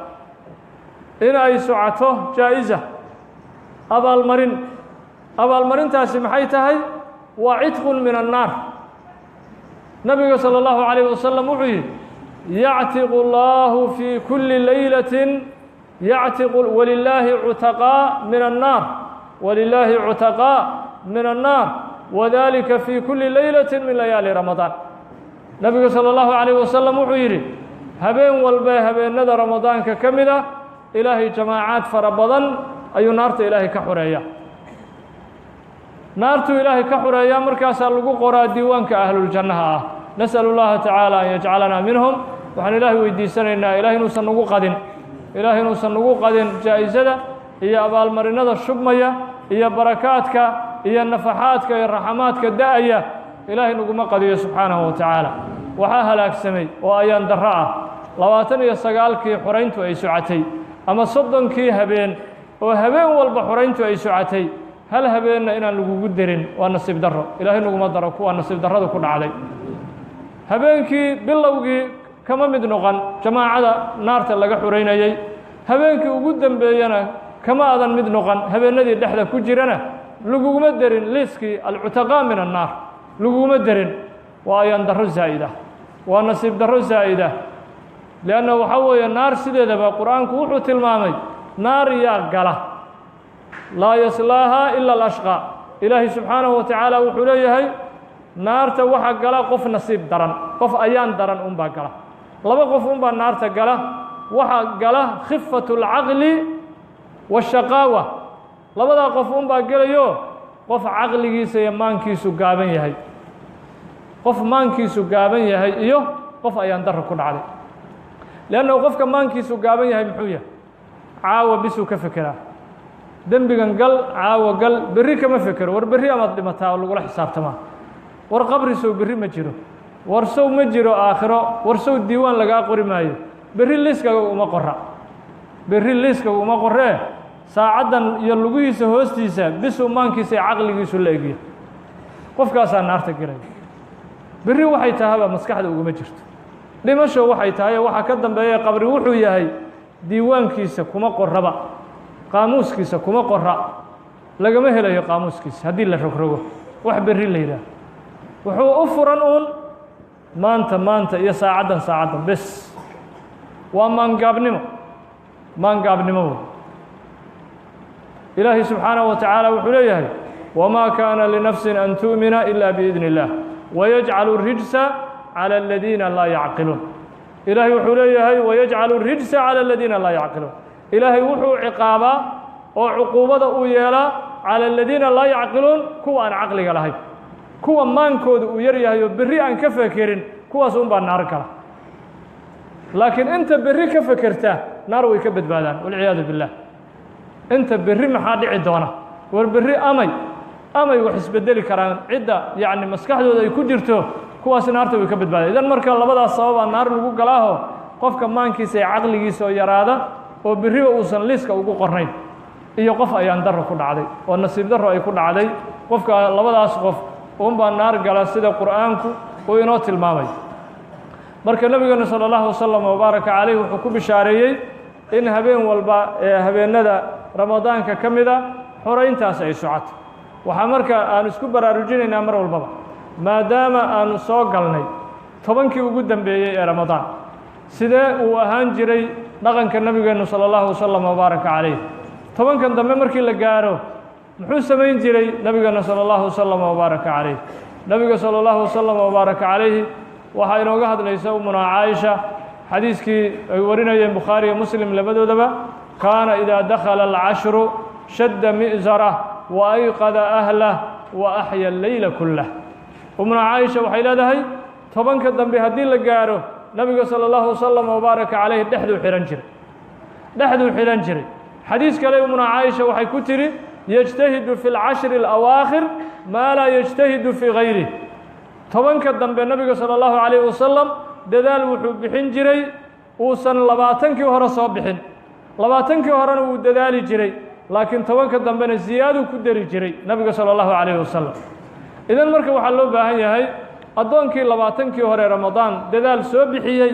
in ay socoto jaa-isa, abaalmarin. Abaalmarintaasi maxay tahay? Waa cidqun min annaar. Nabiga salى اllahu calayh wasalam wuxuu yidhi: yactiqu اllahu fii kulli laylatin, yactiqu walilaahi cutaqaa min annaar, walilaahi cutaqaa min annaar, wadalika fii kulli leylati min layaali Ramadaan. Nabigu salى اllahu calayh wasalam wuxuu yidhi, habeen walbee habeennada Ramadaanka ka mid ah, Ilaahay jamaacaad fara badan ayuu naarta Ilaahay ka xoreeya, naartuu Ilaahay ka xoreeyaa. Markaasaa lagu qoraa diiwaanka ahluljannaha ah. Nas'alu llaha tacaala an yajcalanaa minhum. Waxaan Ilaahay weydiisanaynaa Ilahay inuusan nagu qadin, Ilahay inuusan nagu qadin jaa-isada iyo abaalmarinada shubmaya iyo barakaadka iyo nafaxaadka iyo raxamaadka da-aya. Ilaahay naguma qadiyo subxaanahu wa tacaala. Waxaa halaagsamay oo ayaan darro ah 29-kii xorayntu ay socotay, ama 30-kii habeen oo habeen walba xorayntu ay socotay, hal habeenna inaan lagugu derin waa nasiib darro. Ilaahay naguma daro kuwaa nasiib darradu ku dhacday. Habeenkii bilowgii kama mid noqon jamaacada naarta laga xoraynayey, habeenkii ugu dembeeyana kama adan mid noqon, habeennadii dhexda ku jirana laguguma derin liiskii alcutaqaa min annaar, laguguma derin. Waa ayaan darro zaa'ida, waa nasiib darro zaa'ida. Lianna waxaa weeye, naar sideedaba Qur-aanku wuxuu tilmaamay naar yaa gala: laa yaslaahaa ila alashqaa. Ilaahay subxaanahu wa tacaala wuxuu leeyahay, naarta waxa gala qof nasiib daran, qof ayaan daran unbaa gala. Laba qof unbaa naarta gala: waxa gala khifatu اlcaqli waashaqaawa. Labadaa qof unbaa gelayo, qof caqligiisa iyo maankiisu gaaban yahay, qof maankiisu gaaban yahay iyo Qof ayaan darro ku dhacday, liannahu qofka maankiisu gaaban yahay muxuu yahay? Caawa bisuu ka fekeraa. Dembigan gal, caawa gal, berri kama fekero. War berri amaad dhimataa oo lagula xisaabtamaa? War qabri sow berri ma jiro? War sow ma jiro aakhiro? War sow diiwaan lagaa qori maayo? Berri liiskaga uma qora, berri liiskaga uma qoree. Saacaddan iyo lugihiisa hoostiisa bisuu maankiisa iyo caqligiisu la egya. Qofkaasaa naarta gelaya. Berri waxay tahaba maskaxda uguma jirto. Dhimasho waxay tahay, waxaa ka dambeeya qabri wuxuu yahay, diiwaankiisa kuma qoraba, qaamuuskiisa kuma qora, lagama helayo qaamuuskiisa haddii la rogrogo wax berri la yidhaah. Wuxuu u furan uun maanta, maanta iyo saacaddan, saacaddan bes. Waa maangaabnimo, maangaabnimo wey. Ilaahay subxaanaه wa tacaala wuxuu leeyahay: "Wmaa kaana linafsi an tu'mina ila biidni اllah wayajcalu rijsa calى aladiina laa yacqiluun." Ilaahay wuxuu leeyahay: "Wayajcalu rijsa calى aladiina laa yacqiluun." Ilaahay wuxuu ciqaabaa oo cuquubada uu yeelaa calى aladiina laa yacqiluun, kuwa aan caqliga lahayn, kuwa maankooda uu yar yahay oo berri aan ka fekerin, kuwaas un baa naar gala. Laakiin inta berri ka fekerta naar way ka badbaadaan, walciyaadu billah. Inta berri maxaa dhici doona, war berri amay wax isbedeli karaan, cidda yacni maskaxdooda ay ku jirto, kuwaas naarta way ka badbaadaan. Idan marka labadaas sababaa naar lagu galaaho: qofka maankiisa ee caqligiisa oo yaraada oo berriba uusan liiska ugu qornayn, iyo qof ayaan darro ku dhacday oo nasiib darro ay ku dhacday. Qofka labadaas qof uunbaa naar gala, sida Qur'aanku uu inoo tilmaamay. Marka nabigeena sala allahu wasalam wabaaraka caleyh wuxuu ku bishaareeyey in habeen walba ee habeenada Ramadaanka ka mida xorayntaas ay socoto. Waxaa marka aanu isku baraarujinaynaa mar walbaba, maadaama aanu soo galnay 10kii ugu dambeeyey ee Ramadaan, sidee uu ahaan jiray dhaqanka nabigeennu sala allahu wasalam wabaaraka caleyh? 10kan dambe markii la gaaro muxuu samayn jiray nabigeena sala allahu wasalam wabaaraka caleyh? Nabiga sala allahu wasalam wabaaraka calayhi waxaa inooga hadlaysa umunaa Caaisha, xadiiskii ay warinayeen Bukhaari iyo Muslim labadoodaba: "Kaana idaa dakhala alcashru shadda mi'zarah wa ayqada ahlah wa axya alleyla kullah." Umuna Caaisha waxay leedahay, 10ka dambe haddii la gaaro, nabiga sala allahu wasalam wabaaraka caleyh dhexduu xidhan jiray, dhexduu xidhan jiray. Xadiis kale umuna Caaisha waxay ku tidhi: "Yejtahidu fi lcashri alawaakhir maa laa yejtahidu fii gayrih." 10ka dambe nabiga sala allahu calayhi wasalam dadaal wuxuu bixin jiray uusan 20kii hore soo bixin. 20kii horena wuu dadaali jiray, laakiin 10ka dambena ziyaaduu ku dari jiray nabiga sala allahu calayhi wasalam. Idan marka waxaa loo baahan yahay addoonkii 20kii hore Ramadaan dadaal soo bixiyey,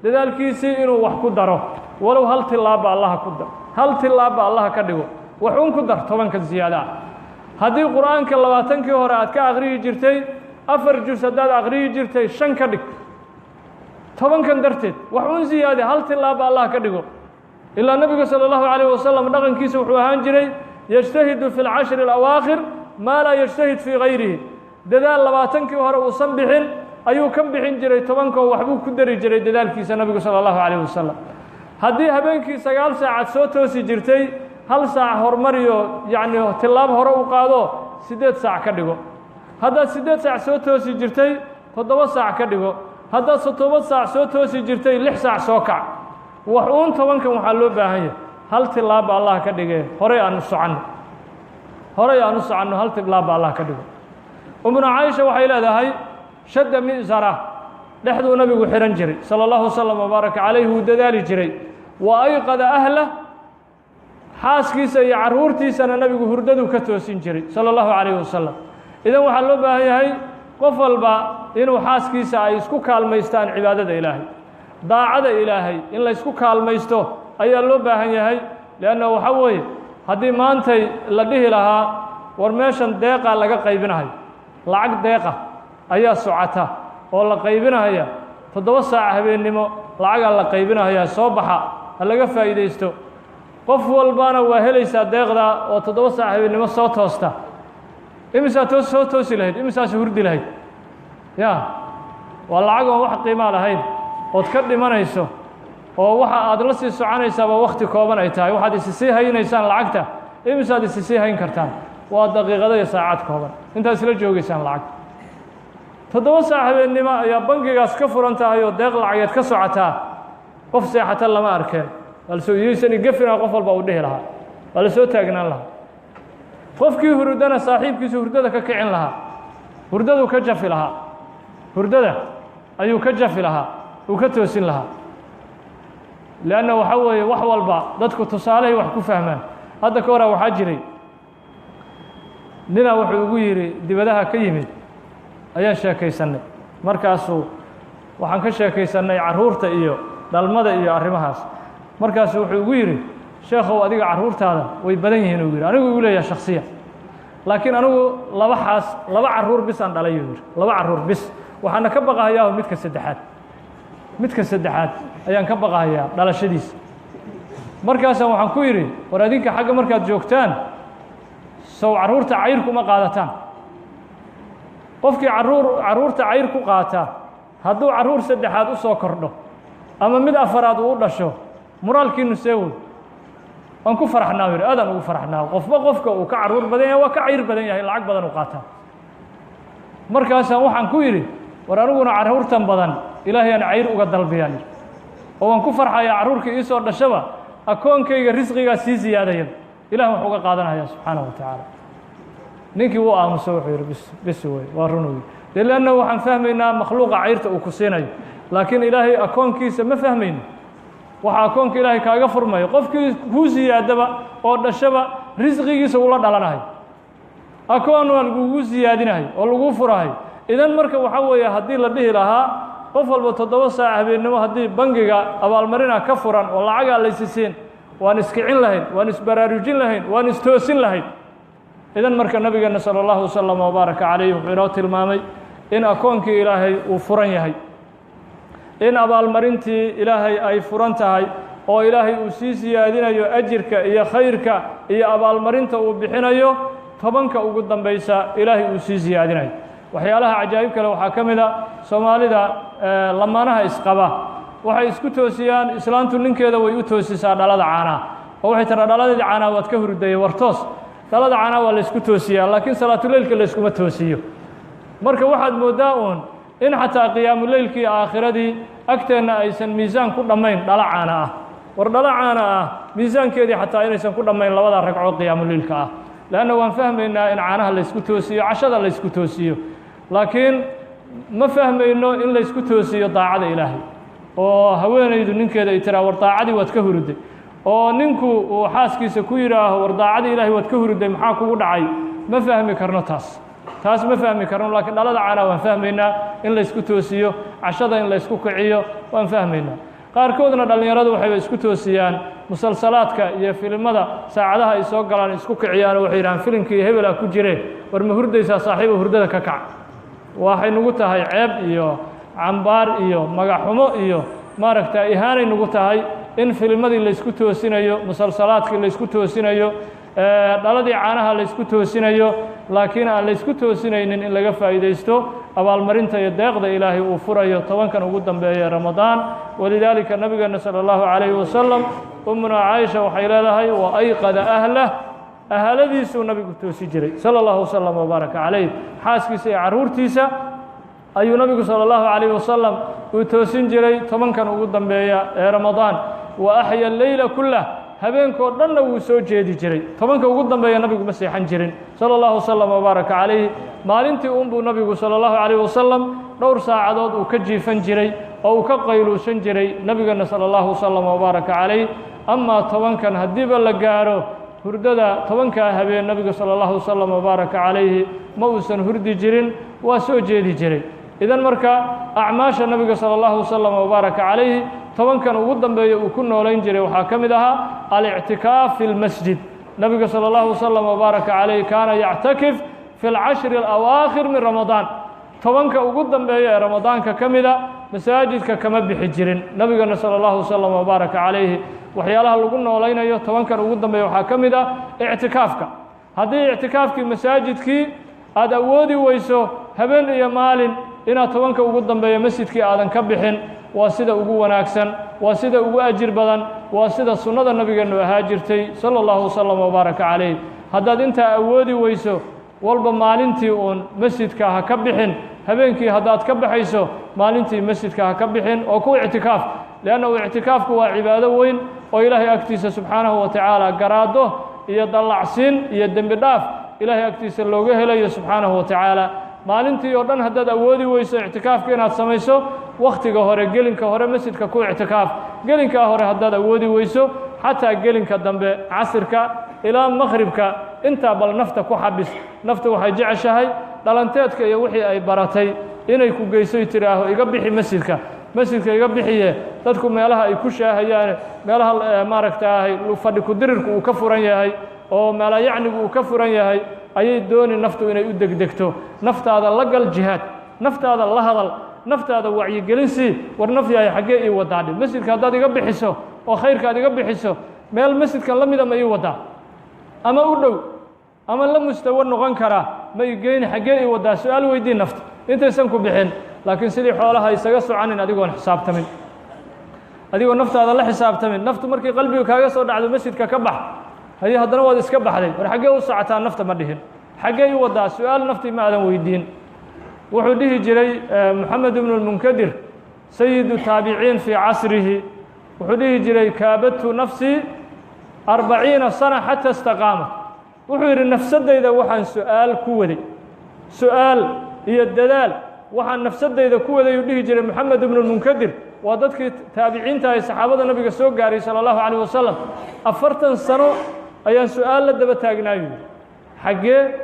dadaalkiisii inuu wax ku daro, walow hal tilaabba Allaha ku dar, hal tilaabba Allaha ka dhigo, wax un ku dar 10ka ziyaada ah. Haddii Qur-aanka 20kii hore aad ka akhriyi jirtay 4 jus, haddaad akhriyi jirtay 5 ka dhig 10kan darteed, wax un ziyaade, hal tilaabba Allah ka dhigo. Ilaa nebiga sala allahu calayh wasalam dhaqankiisa wuxuu ahaan jiray: yajtahidu fi lcashri alawaakhir maa laa yajtahid fii gayrihi. Dadaal 20kii hore uusan bixin ayuu ka bixin jiray 10koo, waxbuu ku dari jiray dadaalkiisa nabigu sala allahu calayh wasalam. Haddii habeenkii 9 saacad soo toosi jirtay, hal saac horumariyo, yacni tilaab hore u qaado, 8 saac ka dhigo. Haddaad 8 saac soo toosi jirtay, 7 saac ka dhigo. Haddaad 7 saac soo toosi jirtay, 6 saac soo kac. Wax uun 10kan waxaa loo baahan yahay hal tilaabba Allah ka dhigee horey aan u soconno, horey aan u soconno, hal tilaabba Allah ka dhigo. Umuna Caaisha waxay leedahay: shadda mi'sara, dhexduu nabigu xidhan jiray sala allahu wasalam wabaaraka calayh, wuu dadaali jiray. Wa ayqada ahlah, xaaskiisa iyo carruurtiisana nabigu hurdaduu ka toosin jiray sala allahu calayhi wasalam. Idan waxaa loo baahan yahay qof walba inuu xaaskiisa ay isku kaalmaystaan cibaadada Ilaahay, daacada Ilaahay in laysku kaalmaysto ayaa loo baahan yahay. Lianna waxaa weeye, haddii maantay la dhihi lahaa: war meeshan deeqaa laga qaybinahayo, lacag deeqa ayaa socota oo la qaybinahaya, 7 saac habeennimo lacagaa la qaybinahayaa, soo baxa, ha laga faa'iidaysto, qof walbana waa helaysaa deeqdaa oo 7 saac habeennimo soo toosta, imisaa toos soo toosi lahayd? Imisaas hurdi lahayd? Ya waa lacag oon wax qiimaa lahayn ood ka dhimanayso, oo waxa aad la sii soconaysaaba wakti kooban ay tahay. Waxaad isi sii haynaysaan lacagta, imisaad isi sii hayn kartaan? Waa daqiiqado iyo saacad kooban intaad isla joogaysaan lacagta. 7 saac habeennimo ayaa bangigaas ka furan tahay oo deeq lacageed ka socotaa, qof seexata lama arkeen, waa lasoo iyaysan igafina, qof walba uu dhihi lahaa, waa la soo taagnaan lahaa. Qofkii hurdana saaxiibkiisu hurdada ka kicin lahaa, hurdaduu ka jafi lahaa, hurdada ayuu ka jafi lahaa, uu ka toosin lahaa. Leanna waxaa weeye wax walba dadku tusaalehay wax ku fahmaan. Hadda ka horaa waxaa jiray ninaa wuxuu igu yidhi dibadaha ka yimid ayaan sheekaysannay, markaasuu waxaan ka sheekaysannay carruurta iyo dhalmada iyo arrimahaas. Markaasuu wuxuu igu yidhi, sheekhow, adiga carruurtaada way badan yihiin, uu yidhi, anigu igu leeyahay shaksiya, laakiin anigu laba xaas, 2 carruur bisaan dhalay, uu yidhi, 2 carruur bis, waxaana ka baqahayaa midka saddexaad, midka saddexaad ayaan ka baqahayaa dhalashadiisa. Markaasaan waxaan ku yidhi, war adinka xagga markaad joogtaan sow carruurta cayr kuma qaadataan? Qofkii carruurta cayr ku qaata, hadduu carruur saddexaad u soo kordho ama mid afaraad uu u dhasho, muraalkiinu see wey? Waan ku faraxnaa, yidhi, aadaan ugu faraxnaa. Qofba qofka uu ka carruur badan yahay waa ka cayr badan yahay, lacag badan uu qaataa. Markaasaan waxaan ku yidhi, war aniguna carruurtan badan Ilaahay aan cayr uga dalbiyaan yidhi, oo waan ku farxayaa carruurkii iisoo dhashaba, akoonkayga risqigaa sii siyaadaya, Ilah wax uga qaadanaya subxaanahu wa tacaala. Ninkii wuu aamuso, wuxuu yidhi, bis bis wey, waa run wey dee, leanna waxaan fahmaynaa makhluuqa cayrta uu ku siinayo, laakiin Ilaahay akoonkiisa ma fahmayno. Waxa akoonka Ilaahay kaaga furmayo, qofkii kuu siyaadaba oo dhashaba risqigiisa ula dhalanahay, akoon waa lagugu siyaadinahay oo laguu furahay. Idan marka waxaa weeye, haddii la dhihi lahaa qof walba 7 saac habeennimo haddii bangiga abaalmarina ka furan oo lacagaa laysi siin, waan iskicin lahayn, waan isbaraarujin lahayn, waan istoosin lahayn. Idan marka nabigeena salى اllahu wasalam wabaaraka calayh wuxuu inoo tilmaamay in akoonkii Ilaahay uu furan yahay, in abaalmarintii Ilaahay ay furan tahay, oo Ilaahay uu sii siyaadinayo ajirka iyo khayrka iyo abaalmarinta uu bixinayo 10ka ugu dambaysa, Ilaahay uu sii siyaadinayo. Waxyaalaha cajaa'ib kale waxaa ka mid a, Soomaalida lamaanaha isqaba waxay isku toosiyaan, islaantu ninkeeda way u toosisaa dhalada caanaha, oo waxay tiraa, dhaladeedii caanaha waad ka hurdayey, war toos. Dhalada caanaha waa laysku toosiyaa, laakiin salaatuleylka layskuma toosiyo. Marka waxaad mooddaa uun in xataa qiyaamuleylkii aakhiradii agteenna aysan miisaan ku dhammayn dhalo caana ah. War dhalo caana ah miisaankeedii xataa inaysan ku dhammayn labada ragcoo qiyaamuleylka ah. Leanna waan fahmaynaa in caanaha laysku toosiyo, cashada laysku toosiyo, laakiin ma fahmayno in laysku toosiyo daacada Ilaahay, oo haweenaydu ninkeeda ay tiraa, war daacadii waad ka huruday, oo ninku uu xaaskiisa ku yidhaaho, war daacadii Ilaahay waad ka huruday, maxaa kugu dhacay? Ma fahmi karno taas, taas ma fahmi karno. Laakiin dhalada caanaha waan fahmaynaa in laysku toosiyo, cashada in laysku kiciyo waan fahmaynaa. Qaarkoodna dhallinyaradu waxayba isku toosiyaan musalsalaadka iyo filimada, saacadaha ay soo galaan isku kiciyaan oo waxay yidhahaan, filimkii hebelaa ku jiree, war ma hurdaysaa saaxiibo, hurdada ka kac. Waxay nagu tahay ceeb iyo cambaar iyo magaxumo iyo maaragta ihaanay nagu tahay in filimadii laysku toosinayo, musalsalaadkii laysku toosinayo, dhaladii caanaha laysku toosinayo, laakiin aan laysku toosinaynin in laga faa'iidaysto abaalmarinta iyo deeqda Ilaahay uu furayo 10kan ugu dambeeya Ramadaan. Walidaalika nabigeena salى اllahu calayhi wasalam, umuna Caaisha waxay leedahay, wa ayqada ahlah, ahaladiisuu nabigu toosi jiray salى اllahu wasalam wabaaraka calayh. Xaaskiisa iyo carruurtiisa ayuu nabigu salى اllahu calayh wasalam uu toosin jiray 10kan ugu dambeeya ee Ramadaan. Wa axya leyla kulah, habeenkoo dhanna wuu soo jeedi jiray. 10ka ugu dambeeya nabigu ma seexan jirin salى اllahu wasalam wabaaraka calayh. Maalintii unbuu nabigu salى اllahu calayh wasalam dhowr saacadood uu ka jiifan jiray oo uu ka qayluushan jiray nabigeenna salى اllahu wasalam wabaaraka calayh. Amaa 10kan haddiiba la gaaro, hurdada 10kaa habeen nabigu salى اllahu wasalam wabaaraka calayhi ma uusan hurdi jirin, waa soo jeedi jiray. Idan marka acmaasha nabiga salى اllahu wasalam wabaaraka calayhi 10kan ugu dambeeya uu ku noolayn jiray waxaa ka mid ahaa alictikaaf fi lmasjid. Nabiga salى اllahu wasalam wabaaraka calayh kaana yactakif fi اlcashri alawaakhir min Ramadaan. 10ka ugu dambeeya ee Ramadaanka ka mida masaajidka kama bixi jirin nabigana salى اllahu wasalam wabaaraka calayhi. Waxyaalaha lagu noolaynayo 10kan ugu dambeeya waxaa ka mid ah ictikaafka. Haddii ictikaafkii masaajidkii aada awoodi weyso, habeen iyo maalin inaad 10ka ugu dambeeya masjidkii aadan ka bixin waa sida ugu wanaagsan, waa sida ugu ajir badan, waa sida sunnada nabigeennu ahaa jirtay sala allahu wasalam wabaaraka calayh. Haddaad intaa awoodi weyso, walba maalintii uun masjidka ha ka bixin. Habeenkii haddaad ka baxayso, maalintii masjidka ha ka bixin oo ku ictikaaf, liannahu ictikaafku waa cibaado weyn oo Ilaahay agtiisa subxaanahu wa tacaala garaado iyo dallacsiin iyo dembi dhaaf Ilaahay agtiisa looga helayo subxaanahu wa tacaala. Maalintii oo dhan haddaad awoodi weyso ictikaafka inaad samayso, wakhtiga hore, gelinka hore masjidka ku ictikaaf. Gelinkaa hore haddaad awoodi weyso, xataa gelinka dambe, casirka ilaa maqhribka, intaa bal nafta ku xabis. Nafta waxay jeceshahay dhalanteedka iyo wixii ay baratay inay ku geysoy tidhaaho iga bixi masjidka, masjidka iga bixiye. Dadku meelaha ay ku shaahayaan, meelaha maaragtaahay fadhi ku-dirirku uu ka furan yahay oo meelayacnigu uu ka furan yahay ayay dooni naftu inay u degdegto. Naftaada la gal jihaad, naftaada la hadal, naftaada wacyigelin sii. War naf yahay, xaggee ii wadaadhi? Masjidka haddaad iga bixiso oo khayrka aad iga bixiso, meel masjidkan la mida ma ii wadaa, ama u dhow, ama la mustawo noqon karaa ma ii geyni? Xaggee ii wadaa? Su-aal weydii nafta intaysan ku bixin. Laakiin sidii xoolaha isaga soconin adigoon xisaabtamin, adigoo naftaada la xisaabtamin. Naftu markii qalbiga kaaga soo dhacdo masjidka ka bax, haye, haddana waad iska baxday. War xaggee u socotaa? Nafta ma dhihin. Xaggee i wadaa? Su-aal naftii ma aadan weydiin. Wuxuu dhihi jiray Moxamed ibnu lmunkadir, sayidu taabiciin fii casrihi, wuxuu dhihi jiray: kaabadtu nafsii 40 sana xata istaqaamat. Wuxuu yidhi: nafsadayda waxaan su-aal ku waday, su-aal iyo dadaal waxaan nafsadayda ku waday, uu dhihi jiray Moxamed ibnu lmunkadir, waa dadkii taabiciinta ay saxaabada Nabiga soo gaaray sala allahu calayh wasalam, 40 sano ayaan su-aal la daba taagnaayu yidhi: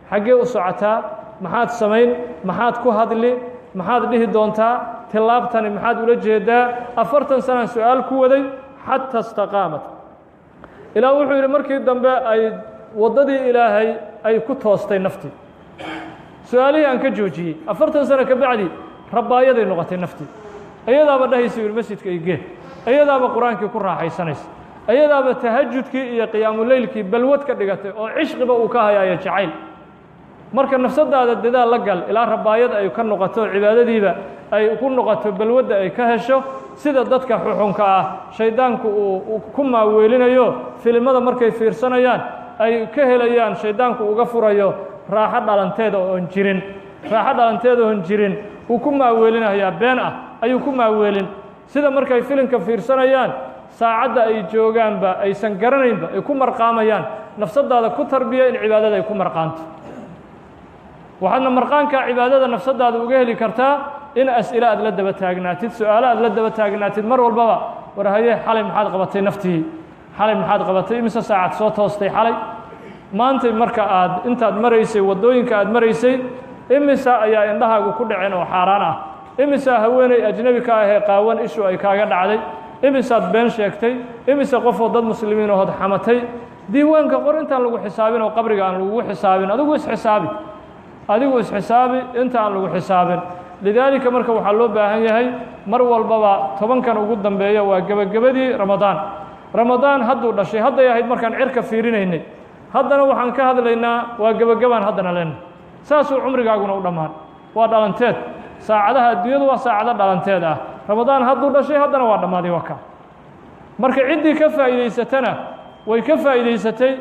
xaggee u socotaa? Maxaad samayn? Maxaad ku hadli? Maxaad dhihi doontaa? Tilaabtani maxaad ula jeedaa? 40 sanaan su-aal ku waday, xata istaqaamat. Ilaa wuxuu yidhi markii dambe ay waddadii Ilaahay ay ku toostay naftii, su-aalihii aan ka joojiyey. 40 sano ka bacdi rabbaayaday noqotay naftii. Iyadaaba dhahaysa, yidhi, masjidka igee. Iyadaaba Qur-aankii ku raaxaysanaysa, iyadaaba tahajudkii iyo qiyaamuleylkii balwad ka dhigatay oo cishqiba uu ka hayaayo jacayl. Marka nafsadaada dadaal la gal ilaa rabaayad ay ka noqoto, cibaadadiiba ay ku noqoto balwadda ay ka hesho. Sida dadka xuxunka ah shaydaanku uu ku maaweelinayo, filimada markay fiirsanayaan ay ka helayaan, shaydaanku uga furayo raaxo dhalanteeda oon jirin, raaxo dhalanteeda oon jirin uu ku maaweelinayaa, been ah ayuu ku maaweelin. Sida markay filimka fiirsanayaan saacadda ay joogaanba aysan garanaynba, ay ku marqaamayaan, nafsadaada ku tarbiya in cibaadada ay ku marqaanto. Waxaadna marqaankaa cibaadada nafsadaada uga heli kartaa in as'ilo aad la daba taagnaatid, su-aalo aad la daba taagnaatid mar walbaba. War haye, xalay maxaad qabatay? Naftii, xalay maxaad qabatay? Imise saacad soo toostay xalay? Maantay marka aad intaad maraysay waddooyinka aad maraysay, imisa ayaa indhahaagu ku dhaceen oo xaaraan ah? Imisa haweeney ajnebi ka ahee qaawan ishu ay kaaga dhacday? Imisaad been sheegtay? Imise qofoo dad muslimiin ahood xamatay? Diiwaanka qor intaan lagu xisaabin oo qabriga aan lagugu xisaabin. Adigu isxisaabi, adigu isxisaabi inta aan lagu xisaabin. Lidaalika marka waxaa loo baahan yahay mar walbaba 10kan ugu dambeeya waa gebagabadii Ramadaan. Ramadaan hadduu dhashay, hadday ahayd markaan cirka fiirinaynay, haddana waxaan ka hadlaynaa waa gebagabaan haddana leenahay. Saasuu cumrigaaguna u dhammaan. Waa dhalanteed, saacadaha adduunyadu waa saacado dhalanteed ah. Ramadaan hadduu dhashay, haddana waa dhammaaday, waa ka. Marka ciddii ka faa'iidaysatana way ka faa'iidaysatay,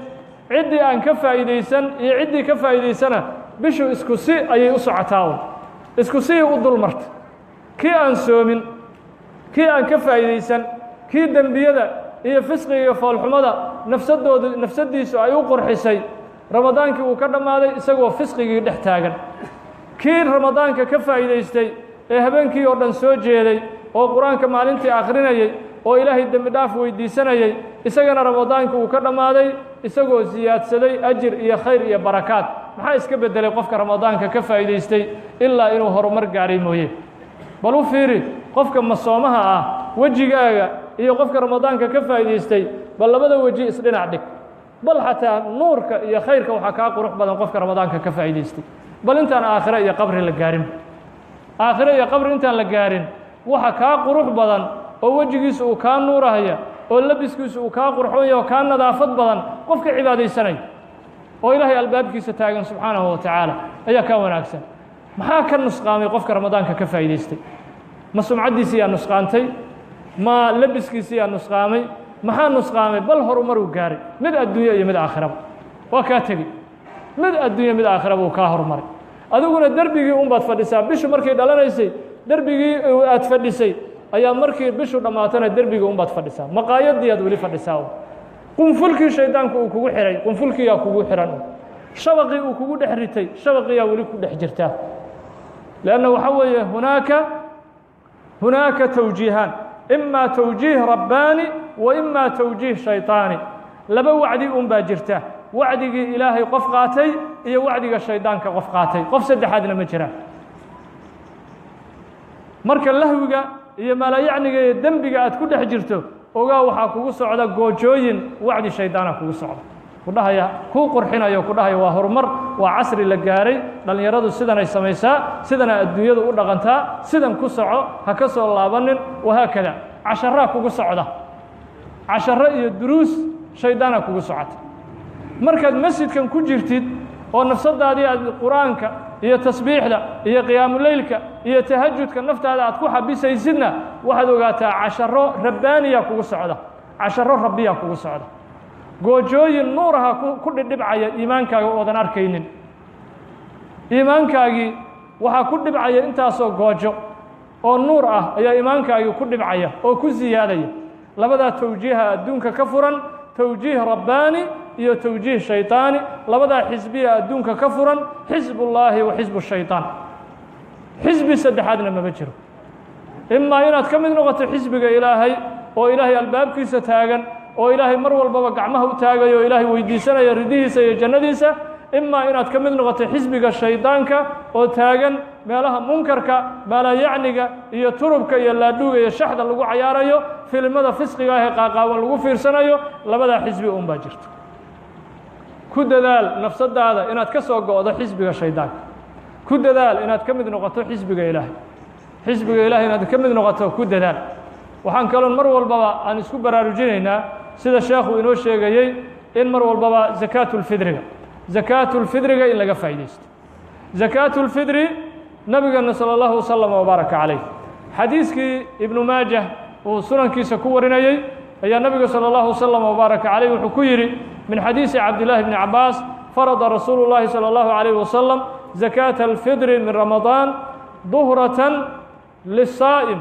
ciddii aan ka faa'iidaysan iyo ciddii ka faa'iidaysana bishu isku si ayay u socotaa un, isku sii u dul martay. Kii aan soomin, kii aan ka faa'iidaysan, kii dembiyada iyo fisqiga iyo foolxumada nafsadoodu nafsaddiisu ay u qurxisay, Ramadaankii uu ka dhammaaday isagoo fisqigii dhex taagan. Kii Ramadaanka ka faa'iidaystay ee habeenkii oo dhan soo jeeday oo Qur-aanka maalintii akhrinayay oo Ilaahay dembi dhaaf weydiisanayay, isagana Ramadaanka uu ka dhammaaday isagoo siyaadsaday ajir iyo khayr iyo barakaad. Maxaa iska beddelay qofka Ramadaanka ka faa'iidaystay ilaa inuu horumar gaaray mooye? Bal u fiiri qofka masoomaha ah wejigaaga iyo qofka Ramadaanka ka faa'iidaystay, bal labada weji isdhinac dhig. Bal xataa nuurka iyo khayrka waxaa kaa qurux badan qofka Ramadaanka ka faa'iidaystay. Bal intaan aakhiro iyo qabri la gaarin, aakhiro iyo qabri intaan la gaarin, waxa kaa qurux badan oo wejigiisu uu kaa nuurahaya oo labiskiisu uu kaa qurxoon yahay oo kaa nadaafad badan qofka cibaadaysanaya oo Ilaahay albaabkiisa taagan subxaanahu wa tacaala ayaa kaa wanaagsan. Maxaa ka nusqaamay qofka Ramadaanka ka faa'iidaystay? Ma sumcaddiisi yaa nusqaantay? Ma labiskiisi yaa nusqaamay? Maxaa nusqaamay? Bal horumaruu gaaray, mid adduunyo iyo mid aakhiraba waa kaa tegey, mid adduunyo mid aakhiraba uu kaa horumaray. Adiguna derbigii unbaad fadhisaa. Bishu markay dhalanaysay derbigii aad fadhisay ayaa markii bishu dhammaatana derbigii unbaad fadhisaa, maqaayadii aad weli fadhisaa. Qunfulkii shaydaanku uu kugu xihay, qunfulkiyaa kugu xihan, shabaqii uu kugu dhex ritay, shabaqiyaa weli ku dhex jirtaa. Leanna waxaa weeye hunaaka towjiihaan, imaa towjiih rabbaani wa imaa towjiih shayطaani. Laba wacdi un baa jirta: wacdigii Ilaahay qof qaatay iyo wacdiga shaydaanka qof qaatay. Qof saddexaadna ma jiraan. Marka lahwiga iyo maalayacniga iyo dembiga aad ku dhex jirto, ogaa waxaa kugu socda goojooyin, wacdi shaydaana kugu socda, ku dhahaya, kuu qurxinayo, ku dhahaya waa horumar, waa casri la gaaray, dhallinyaradu sidanay samaysaa, sidana adduunyadu u dhaqantaa, sidan ku soco, ha ka soo laabanin, wahaakada. Casharaa kugu socda, casharo iyo duruus shaydaana kugu socota. Markaad masjidkan ku jirtid oo nafsadaadii aad Qur-aanka iyo tasbiixda iyo qiyaamuleylka iyo tahajudka naftaada aad ku xabisaysidna, waxaad ogaataa casharo rabbaaniya kugu socda, casharo rabbiya kugu socda, goojooyin nuuraha ku dhidhibcaya iimaankaaga oodan arkaynin. Iimaankaagii waxaa ku dhibcaya intaasoo goojo oo nuur ah ayaa iimaankaagii ku dhibcaya oo ku siyaadaya. Labadaa towjiiha adduunka ka furan, towjiih rabbaani iyo towjiih shayطaani. Labadaa xisbiya adduunka ka furan, xisbullaahi wa xisbu shayطaan. Xisbi saddexaadna mama jiro. Imaa inaad ka mid noqoto xisbiga Ilaahay oo Ilaahay albaabkiisa taagan oo Ilaahay mar walbaba gacmaha u taagayo oo Ilaahay weydiisanaya ridihiisa iyo jannadiisa, imaa inaad ka mid noqoto xisbiga shaydaanka oo taagan meelaha munkarka, maalayacniga iyo turubka iyo laadhuuga iyo shaxda lagu cayaarayo, filimada fisqiga ah ee qaaqaawan lagu fiirsanayo. Labadaa xisbi un baa jirta. Ku dadaal nafsadaada inaad ka soo go'do xisbiga shaydaanka, ku dadaal inaad ka mid noqoto xisbiga Ilaahay. Xisbiga Ilahay inaad ka mid noqoto ku dadaal. Waxaan kaloon mar walbaba aan isku baraarujinaynaa, sida sheekhu inoo sheegayey, in mar walbaba zakaatulfidriga in laga faa'iidaysto. Zakaatulfidri, nabigeena salى اllahu wasalam wabaaraka calayh, xadiiskii Ibnu Maajah uu sunankiisa ku warinayey ayaa nabiga salى اllahu wasalam wabaaraka calayh wuxuu ku yidhi, min xadiisi Cabdillahi bni Cabaas: farada rasuulu llahi salى اllahu عalayh wasalam zakaata alfidri min Ramadaan duhratan lisaa'im,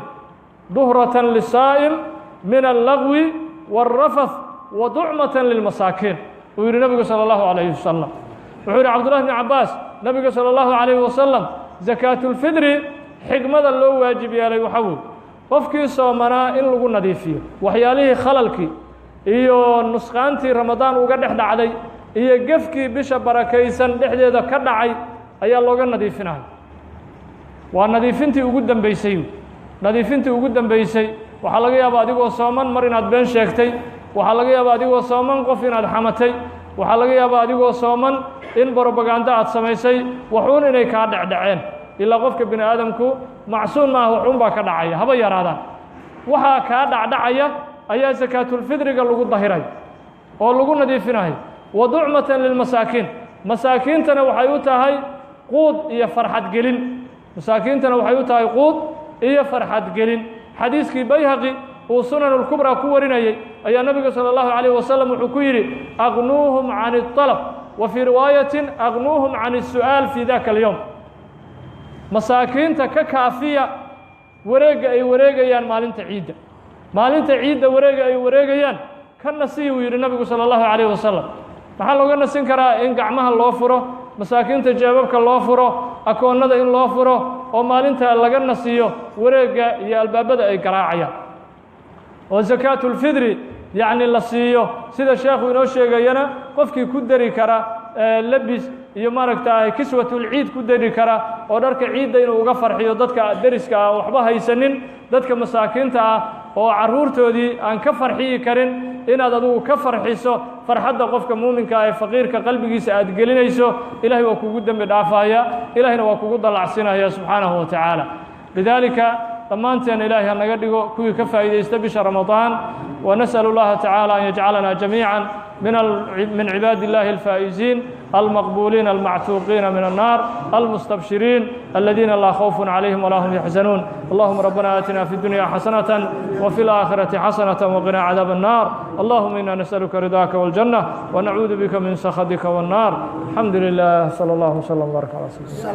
duhratan lisaa'im min allagwi wاlrafath wa ducmatan lilmasaakiin, uu yidhi nabigu salى اllahu عalayhi wasalam. Wuxuu yidhi Cabdullahi bni Cabaas, nabiga salى اllahu عalayhi wasalam zakaatulfidri xikmada loo waajib yeelay waxaa wey qofkii soomanaa in lagu nadiifiyo waxyaalihii khalalkii iyo nusqaantii Ramadaan uga dhex dhacday iyo gefkii bisha barakaysan dhexdeeda ka dhacay ayaa looga nadiifinaya. Waa nadiifintii ugu dambeysay, nadiifintii ugu dambeysay. Waxaa laga yaabaa adigoo sooman mar inaad been sheegtay, waxaa laga yaabaa adigoo sooman qof inaad xamatay, waxaa laga yaabaa adigoo sooman in brobaganda aad samaysay, waxuun inay kaa dhecdhaceen. Ilaa qofka bini aadamku macsuun maaha, waxuun baa ka dhacaya, haba yaraadaan. Waxaa kaa dhacdhacaya ayaa sakaatulfidriga lagu dahiray oo lagu nadiifinayo. Wa ducmatan lilmasaakiin, masaakiintana waxay u tahay quud iyo farxad gelin, masaakiintana waxay u tahay quud iyo farxad gelin. Xadiiskii Bayhaqi uu Sunanulkubraa ku warinayey ayaa nabiga salى اllahu عalayh wasalam wuxuu ku yidhi: agnuuhum can الطalab, wa fii riwaayatin: agnuuhum can الsu'aal fii daka alyowm. Masaakiinta ka kaafiya wareegga ay wareegayaan maalinta ciidda, maalinta ciidda wareega ay wareegayaan ka nasiya, uu yidhi nabigu salى اllahu عalayh wasalam. Maxaa looga nasin karaa? In gacmaha loo furo masaakiinta, jeebabka loo furo, akoonnada in loo furo oo maalinta laga nasiyo wareegga iyo albaabada ay garaacayaan, oo sakaatulfidri yacni la siiyo. Sida sheekhu inoo sheegayana, qofkii ku dari kara lebis iyo maaragta kiswatulciid ku dari kara oo dharka ciidda inuu uga farxiyo dadka deriska ah waxba haysanin, dadka masaakiinta ah oo carruurtoodii aan ka farxiyi karin, inaad adigu ka farxiso, farxadda qofka muuminka ah ee faqiirka qalbigiisa aad gelinayso, Ilahay waa kugu dembi dhaafaya, Ilahayna waa kugu dallacsinaya subxaanahu wa tacaala. Lidaalika dhammaanteen Ilahay ha naga dhigo kuwii ka faa'iidaysta bisha Ramadaan. Wanas'al اllaha tacaala an yajcalana jamiica min cibaadi اllahi alfaa'iziin almaqbuuliin almactuuqiina min annaar almustabshiriin aladiina laa khawfun calayhim walaa hum yaxzanuun. Allahuma rabbana aatina fi اdunya xasanata وفي الآخرة حسنة وقنا عذاب النار. اللهم إنا نسألك رضاك والجنة ونعوذ بك من سخطك والنار. الحمد لله، صلى الله وسلم وبارك على سيدنا.